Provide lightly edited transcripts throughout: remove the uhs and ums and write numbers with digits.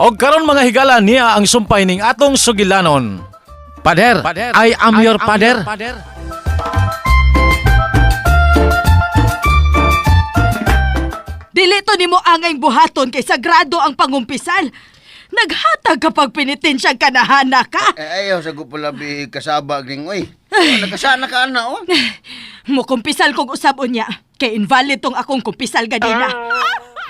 Og karon, mga higala, niya ang sumpay ning atong sugilanon. Pader, I am your pader. Dili to nimo angay buhaton kay sagrado ang pangumpisal. Naghatag kapag penitensyang kanahana ka. Eh, ayaw sa ko pala bi kasaba gring oy. Nakasana ka ana oh. Mukumpisal kog usab unya kay invalid tong akong kumpisal ganina.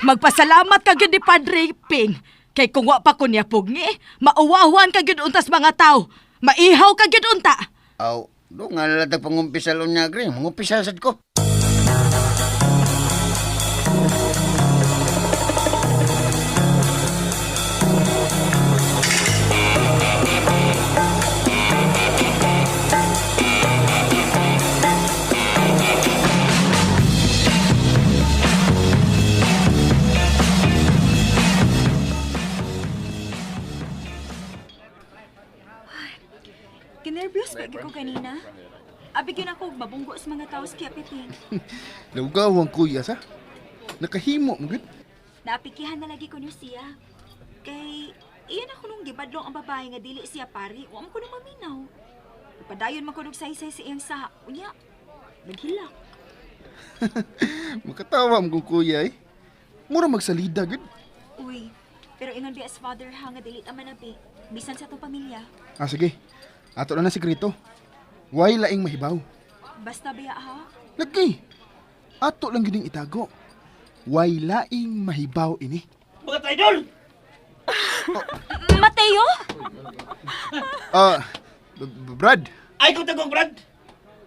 Magpasalamat ka gyud ni Padre Ping kay kung wa pa ko niya pugni, mauwawan ka gyud untas mga tao. Maihaw ka gyud unta. Aw, do nga lalatag pangumpisal unya gring. Mangumpisal sad ko. Kinervyos ba ko ganina? Abi gyud ako og mabunggo sa mga tao sa Kiapiting. Laugaw ang kuya sa. Nakahimo mo gud. Naapikihan na lagi ko niyo siya. Kay iyan ako nung gibadlong ang babae nga dili siya pari, wa man ko nung maminaw. Padayon man ko og saysay sa iyang saha. Unya, naghilak. Makatawa mo kong kuya eh. Mura magsalida gud. Uy, pero ingon biya as father ha nga dili ta manabi. Bisan sa atong pamilya. Ah sige. Ato na na sikreto. Way laing mahibaw. Basta biya ha. Lagi. Ato lang gid itago. Way laing mahibaw ini. Mga traidor! Mateo? Ah, Brad. Ay kong tagong Brad!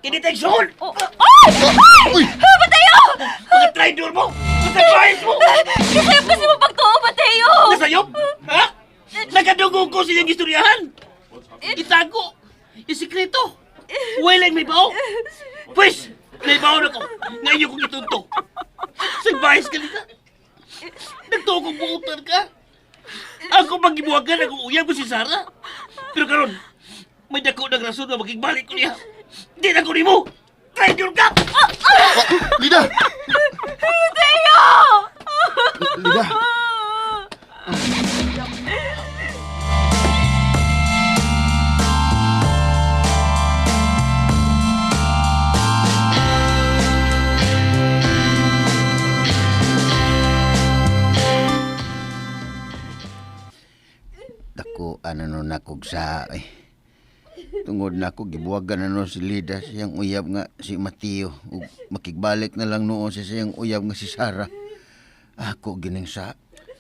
Kini tayong sukol! Oh, ay! Ay! Uy! Mateo! Mga traidor mo! Mga bayas mo! Kasayop kasi mo pagtuo, Mateo! Nasayop? Ha? Nagadugo ko sa inyong istoryahan! Itago! Isikreto! Walang may bao! Pwes! May bao na ko! Ngayon kong itunto! Sagbayas ka nila! Nagtuo kong buutan ka! Ako magibuwagan akong uyab ko si Sarah! Pero karon, may dako ng rason na makigbalik ko niya! Di na ko nimo! Traidor ka! Ah, Lida! Mateo! Lida! Dako ano no nakog sa eh. Tungod nako gibuwagan na no si Lida siyang uyab nga si Mateo ug makigbalik na lang noon sa siyang uyab nga si Sara. Ako gining sa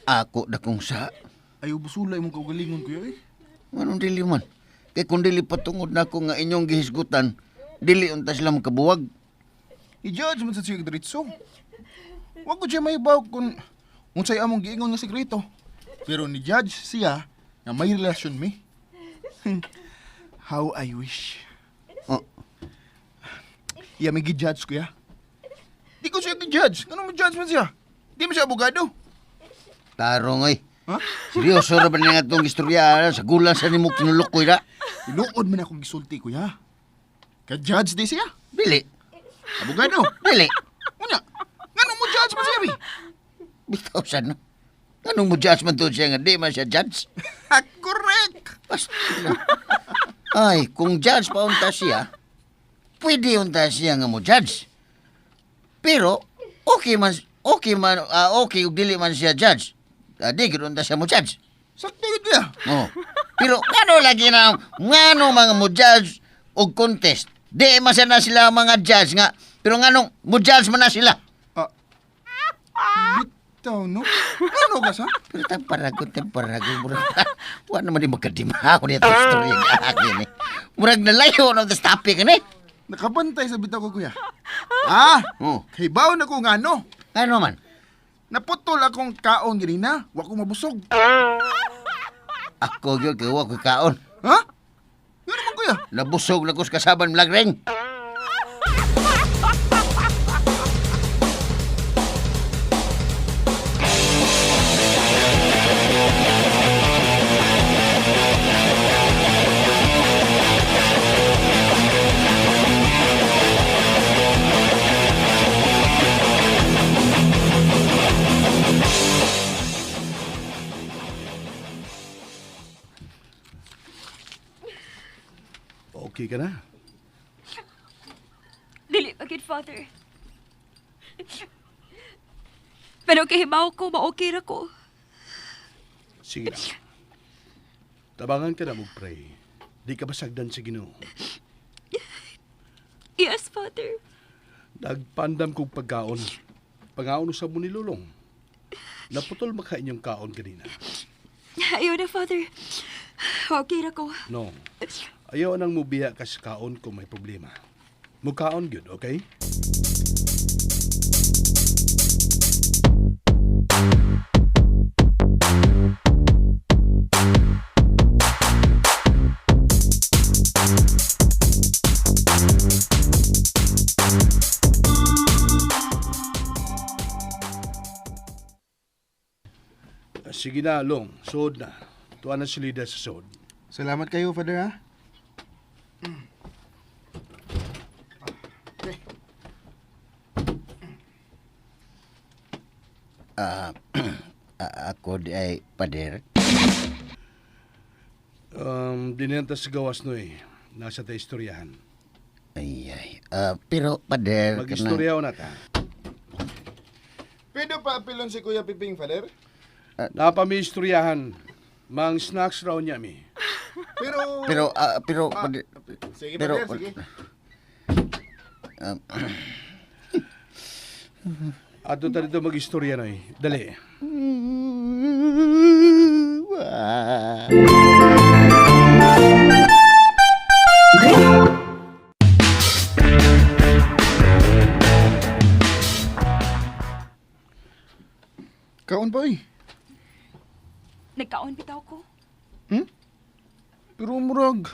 ako dakong sa. Ayaw busulay mong kaugalingon kuya eh. Nganong dili man? Kay kung dili patungod nako nga inyong gihisgutan, dili unta sila makabuwag. I-judge man sa siya diretso. Wa ko siya mahibaw kung unsay among giingon nga sikreto. Pero ni judge siya nga may relasyon mi. How I wish. Oh, Iya may gi-judge kuya. Di ko siya gi-judge. Ngano mo judge man siya? Di man siya abogado. tarong oy. Ha? Seryoso ra ba nga itong istorya sa gulan sa nimo kinulukoy ra? Tinuod man akong gisulti kuya. Ka-judge di siya. Dili, Abogado. dili. Unya, ngano mo judge man siya bi? Bitaw sa no. Nganong mo judge man to siya nga di man siya judge? Ha, correct. Basta. Ay, kung judge pa unta siya, pwede unta siya nga mo judge. Pero, okay man, okay ug dili man siya judge. Di gid unta siya mo judge. Sakto gid kuya. Oh. Pero ngano lagi na ngano mga mo judge og contest? Di man sana sila mga judge nga. Pero nganong mo judge man na sila. Ah, bitaw no? Ano ka sa? Pero tang paragot murag. Wa naman di magkadimaho niya itong istorya nga akin eh. Murag nalayo na sa topic ni. Nakabantay sa bitaw ko kuya. Ah, Oh. kay baon ako nga ano. Ano man? Naputol akong kaon ganina, wa ko mabusog. Ako gyud kay wa ko'y kaon. Ha? Ngano man kuya? Nabusog na ko sa kasaban mlagreng. Okay ka na? Dili pa gid, Father. Pero kahibaw ko, ma-okay ra ko. Sige na. Tabangan ka na mag-pray. Di ka basagdan sa Ginoo. Yes, Father. Nagpandam kog pagkaon. Pangaon usab mo ni Lulong. Naputol maka inyong kaon kanina. Ayaw na, Father. Okay ra ko. No. Ayaw nang mubiya ka sa kaon kung may problema. Mukaon gyud, okay? Sige na, Long. Suod na. Tuwa na si Lida sa suod. Salamat kayo, Father, ha? Ah, ako di ay pader. Dinenta sa gawas no eh. Nasa ta istoryahan. Ay, ay. Ah, pero pader, Mag-istorya na ta. Pwede pa apilon si Kuya Piping, Father? Napami istoryahan. Mang snacks raw niya mi. Pero... Pero, pero, pader, Sige, pero, Father, sige. Ato ta dito mag-istorya noy. Dali. Wah. Kaon pa, oy. Nagkaon bitaw ko. Pero murag,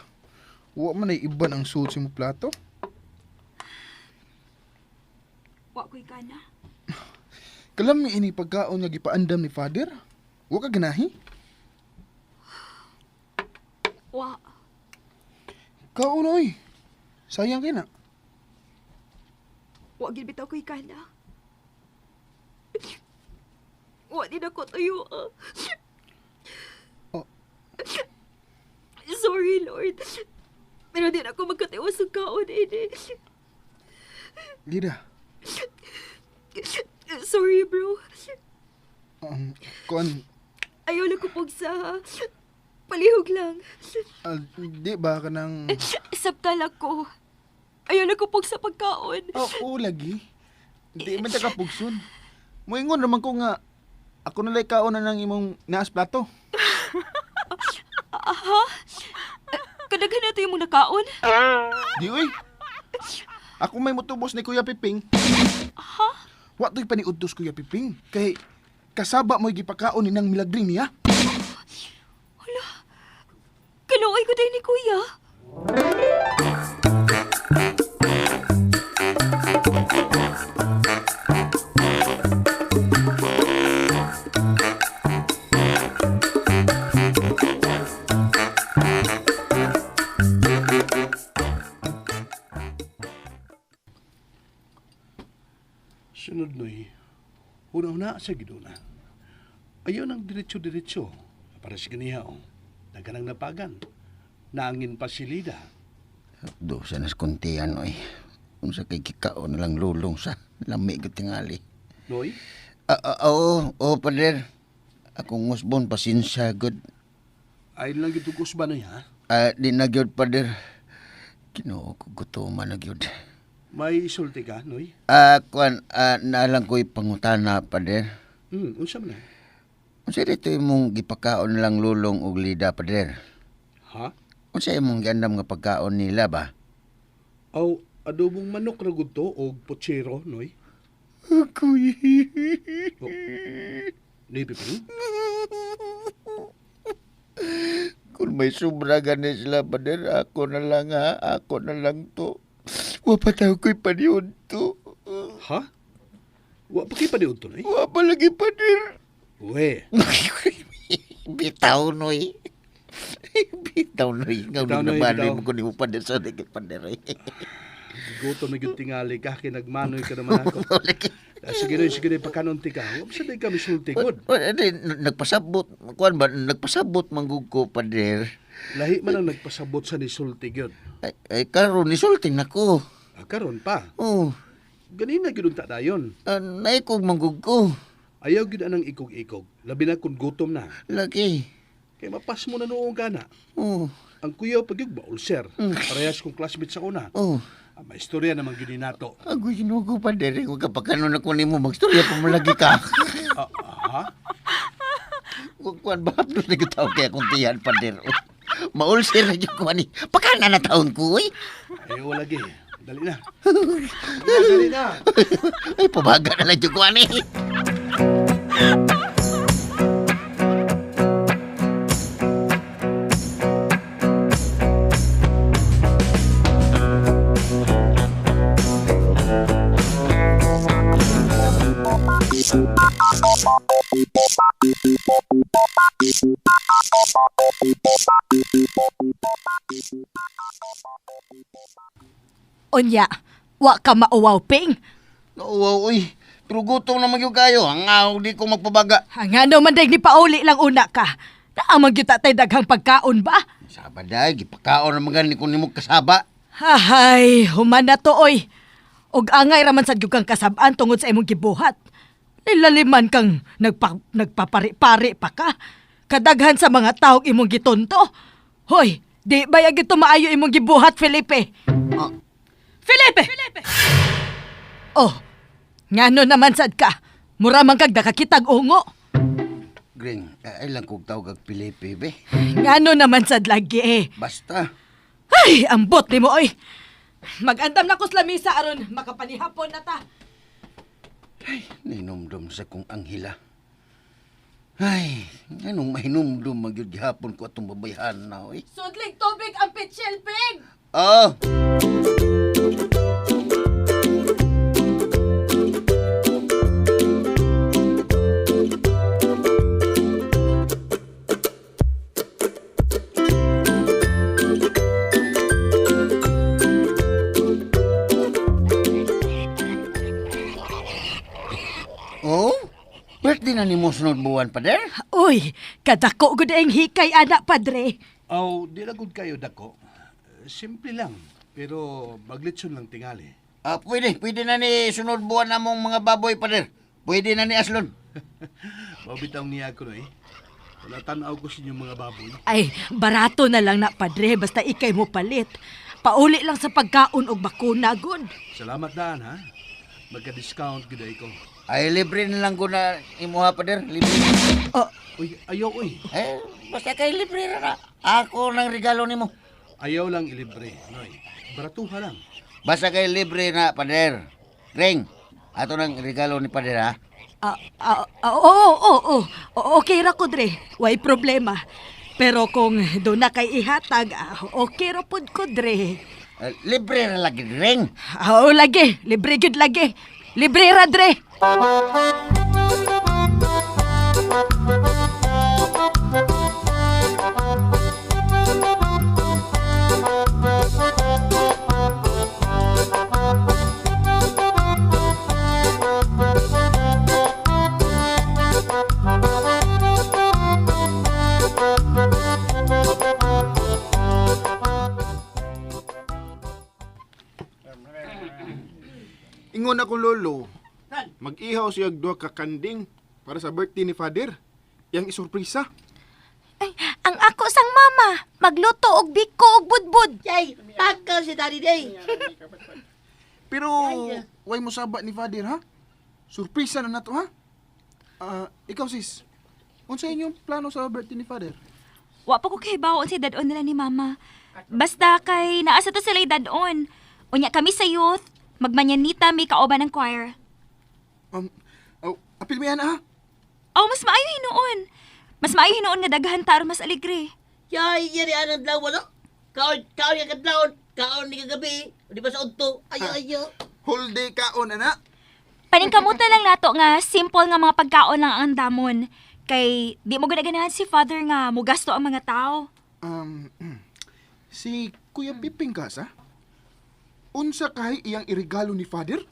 wa man ay iban ang suot sa imong plato. Wa ko'y gana. Kalami ini pagkaon nga gipaandam ni Father. Wa ka ganahi? Wa. Kaon oy. Sayang kay na. Wa gid bitaw ko'y gana. Wa din ako tuyo. Ah. Oh. Sorry, Lord. Pero di na ako magkatiwas sa kaon ini. Lida, Sorry, bro. kuan Ayaw lang ko pugsa. Palihog lang. di ba ka nang Sabtal ako. Ayaw lang ko pugsa pagkaon. Oh, oo, lagi. Di man ta kapugson. Moingon naman ko nga ako nalay kaon na ng imong naas plato. Aha? Kadaghan na ito yung mong nakaon? Di oy. Ako may mutubos ni Kuya Piping. Ha? Wa to'y paniudtos Kuya Piping. Kay kasaba mo'y gipakaon ni nang milagring niya. Hala. Kaluoy ko din ni Kuya. Sunod noy. Una-una sa giduna. Ayaw ng diretso-diretso. Para sa ganiha oh. Daganang napagan. Naangin pa si Lida. Do sa nas kuntian oy. Unsa kay gikaon na lang lulong sa lami gud tingali. Noy, Ah, oo, oo, pader. Akong usbon pasensya gud. ay lang gitong usba noy ha. Ah, di na gyud pader. Ginoo ko gutoman na gyud. May isulti ka, Noy? Ah, kuan, naalang ko'y pangutana pader. Unsa man na? Unsa dito imong gipakaon lang lulong og lida pader? Ha? Unsa imong giandam nga pagkaon nila ba? Aw, adobong manok ra gud to og pochero, Noy. Ako'y. Oh. Ni Piping? Kung may sobra gani sila pader, ako na lang ha, ako na lang to. Wa pa tayo ko'y paniud to. Ha? Wa pa kay paniud to, Noy? Wa pa lagi pader. We, Bitaw noy. Bitaw noy. Nga Bitaw, nung Noy, nabaloy bitaw. mo ko ni mo pader sa naging pader. gutom na gyud tingali ka kay nagmanoy ka naman ako. Ah, sige Noy, sige Noy, pakanon ti ka. Wa pa sa day kami sulti gud. Nagpasabot, kuan ba, nagpasabot manggug ko pader. Lahi man ang nagpasabot sa nisulti gyud. Ay, ay karon nisulti nako. Ah, karon pa. Oh, Ganina gyud unta dayon. Naikog manggug ko. Ayaw gyud anang ikog-ikog. Labi na kung gutom na. Lagi. Kay mapas mo na noong gana. Oh, Ang kuyaw pag ba ulcer. Parehas kong classmate sa una. oh. Ah, may istorya naman gyud ni nato. Agoy, sinugo pa dere. Huwag ka pa kanon ako nimo. Magstorya pa mo lagi ka. Ah, ha? Kung kuan ba haplos na gitaw kaya akong tiyan pa dere. Maulsir na dyan ko ani. Pakana na taon ko, uy. Ayaw lagi. Dali na. Dali na. Ay, pabaga na lang dyan ko ani. Unya, wa ka mauwaw, Ping. Nauwaw, uy. Pero gutom na magyug kayo. Ang aw, di ko magpabaga. Ang ano man day ni pauli lang una ka. Naamang gyud tay daghang pagkaon ba? Saba day, gipakaon na mga ni ko nimo kasaba. Hahay, human na to oy. Og angay raman sad gyud kang kasab-an tungod sa imong gibuhat. Nilaliman kang nagpapari-pari pa ka. Kadaghan sa mga taog imong gitonto. Hoy, di ba yagi maayo imong gibuhat, Felipe? Ah. Felipe! Oh, ngano naman sad ka? Mura man kag nakakitag ungo. Gring, ay lang kog tawag ag Felipe, be. Ngano naman sad lagi eh. Basta. Ay, ambot nimo oy. Magandam na ko sa lamisa aron makapanihapon na ta. Ninumdum sa kong anghila. Ay, anong mahinumdum magyud gihapon ko atong babayhan na, oy. Sudling tubig ang pitchel, Ping! Oh! Oh? Birthday na ni mo sunod buwan pa der? Uy, kadako gud ang hikay anak padre. Aw, di na gud kayo dako. Simple lang, pero maglitson lang tingali. Ah, pwede, pwede na ni sunod buwan namong mga baboy pa der. Pwede na ni Aslon. Mabitaw niya ko eh. Wala tanaw ko sa inyong mga baboy. Ay, barato na lang na padre basta ikay mo palit. Pauli lang sa pagkaon og bakuna gud. Salamat daan ha. Magka-discount gud ay ko. Ay, libre na lang ko na imuha pa der. Libre. Oh, Uy, ayaw uy. Eh, basta kay libre ra na. Ako nang regalo nimo. Ayaw lang ilibre, Noy. Baratuha lang. Basta kay libre na, pader. Ring, ato nang regalo ni pader ha. ah, ah, ah, oo, oo, oo. Okay ra ko dre. Way problema. Pero kung do na kay ihatag, okay ra pud ko dre. Eh, libre ra lagi, Ring. Oo, lagi. Libre gyud lagi. Libre ra dre. Ingon ako lolo. Mag-ihaw siya og duha ka kanding para sa birthday ni Father. Yang isurpresa. Ay, ang ako sang mama, magluto og biko og budbud. Yay! Takaw si Daddy Day! Pero way mo saba ni Father ha? Surpresa na nato ha? Ah, ikaw sis. Unsa inyong plano sa birthday ni Father? Wa pa ko kahibaw unsay dad-on nila ni mama. Basta kay naa sa to sila dad-on. Unya kami sa youth, magmanyanita may kauban ng choir. Oh, apil mi ana ha. Oh, mas maayo hinuon. Mas maayo hinuon nga daghan ta aron mas aligre. Yay! Yari anang dlaw no? Kaon, kaon yung kadlawon! Kaon ni kagabi! Di ba sa udto? Ayo, ayo! Whole day kaon ana. Paningkamutan lang nato nga simple nga mga pagkaon lang ang andamon. Kay di mo gud ganahan si father nga mugasto ang mga tao. Si Kuya Piping kasa? Unsa kahay iyang irigalo ni Father?